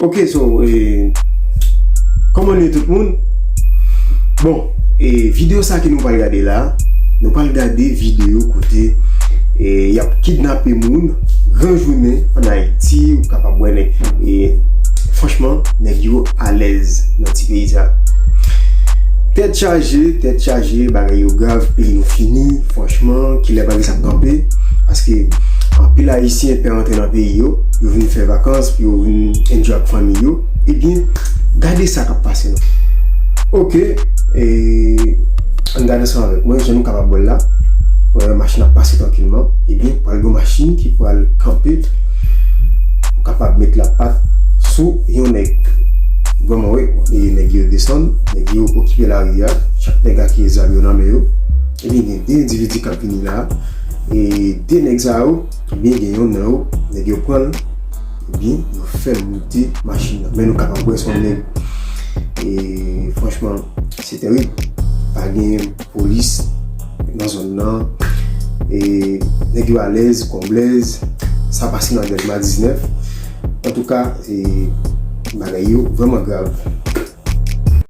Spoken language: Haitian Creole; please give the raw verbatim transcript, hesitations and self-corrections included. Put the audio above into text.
Ok, so, e, kòman nou ye tout moun? Bon, e, videyo sa ke nou pral gade la, nou pral gade videyo kote e, y ap kidnape moun gran jounen ann Ayiti, ou kapab wè nèg, e, franchman, nèg yo alèz nan ti peyi sa. Tèt chaje, tèt chaje, bagay yo grav, peyi nou fini, franchman, kilè bagay sa ap kanpe? Paske anpil Ayisyen pè rantre nan peyi yo, yo vin fè vakans, yo vin enjoy ak fanmi yo. Ebyen, gade sa k ap pase non. Ok, e, ann gade ansanm avèk mwen, jan nou kapab wè l la. Wè, machin ap pase trankilman. Ebyen, pral gen yon machin ki pral kanpe pou kapab met lapat sou yon nèg. Vrèman, wi, e nèg yo desann, nèg yo okipe lari a. Chak nèg a ki gen zam yo nan men yo. Ebyen, gen de endividi k ap vini la. E de nèg sa yo, ebyen, gen yon nan yo, nèg yo pran l. Ebyen, yo fè l moute machin nan. Men nou kapab wè se yon nèg. E franchman, se terib. Pa gen polis nan zòn nan. E nèg yo alèz, konblèz. Sa pase nan Dèlma diznèf. Antouka, e bagay yo vrèman grav.